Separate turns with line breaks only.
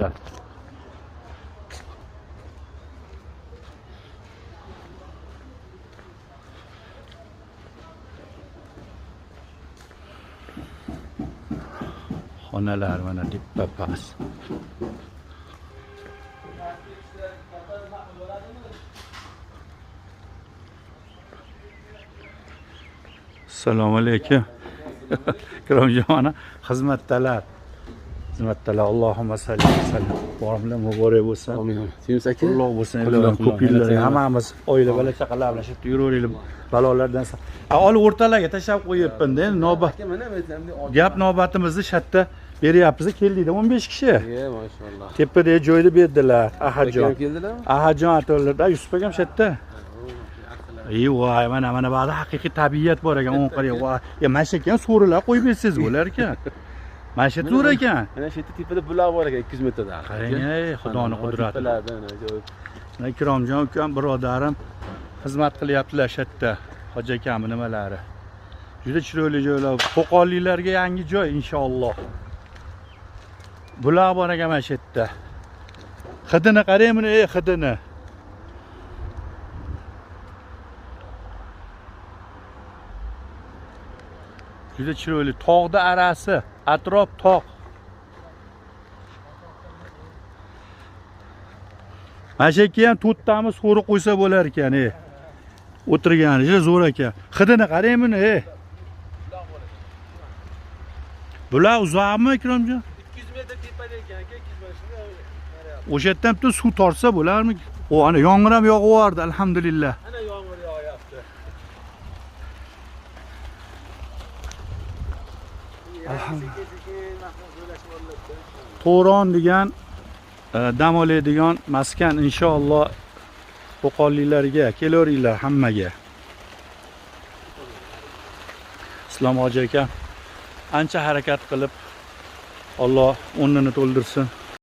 yerda. Xonalar mana tepa past. Assalomu alaykum. Ikromjon mana xizmatdalar. Xizmatdalar. Allohumma salli va sallim. Boromlar muborak bo'lsin.
Amin. Semiz aka.
Ulug' bo'lsin. Ilohim ko'p yillar hammamiz oila bola chaqalar bilan shu yerda yuraveraylik. Balolardan olib o'rtalarga tashlab qo'yibman-da. Endi navbat. Gap navbatimizni shu yerda beryapmiz. Keldikda 15 kishi.
Ye, maşallah.
Tepadagi joyda berdilar. Ahajon.
Keldilarmi?
Ahajon atollarda Yusuf akam shu yerda. Ey voy, mana mana bu haqiqiy tabiat bor ekan, o'ng qarang. Voy, ya mana shu ekan so'rilar qo'yib bersangiz bo'lar ekan. Mana shu zo'r ekan.
Mana shu yerda tepada buloq bor ekan 200 metrda.
Qarang, ey Xudoning qudrati. Mana Ikromjon ukam, birodarim xizmat qilyaptilar shu yerda. Hoji akamning nimalari. Juda chiroyli joylar. Qo'qonliklarga yangi joy inshaalloh. Buloq bor ekan mana shu yerda. Hidini qarang buni, ey hidini. Juda chiroyli tog'da arasi, atrof tog'. Mana shu yerga ham to'rttami so'ri qo'ysa bo'lar ekan, ey. O'tirgani juda zo'r ekan. Hidini qarang buni, ey. Bular uzoqmi, Ikromjon?
200 metr tepada ekan, aka, 200 metr.
O'sha yerdan bitta suv tortsa bo'larmi? O, ana yomg'ir ham yog'ib yubordi, alhamdulillah.
Ana yomg'ir yog'yapti.
To'ron degan dam oladigan maskan inshaalloh Qo'qonliklarga kelaveringlar hammaga. Islom hoji aka ancha harakat qilib Alloh o'rnini to'ldirsin.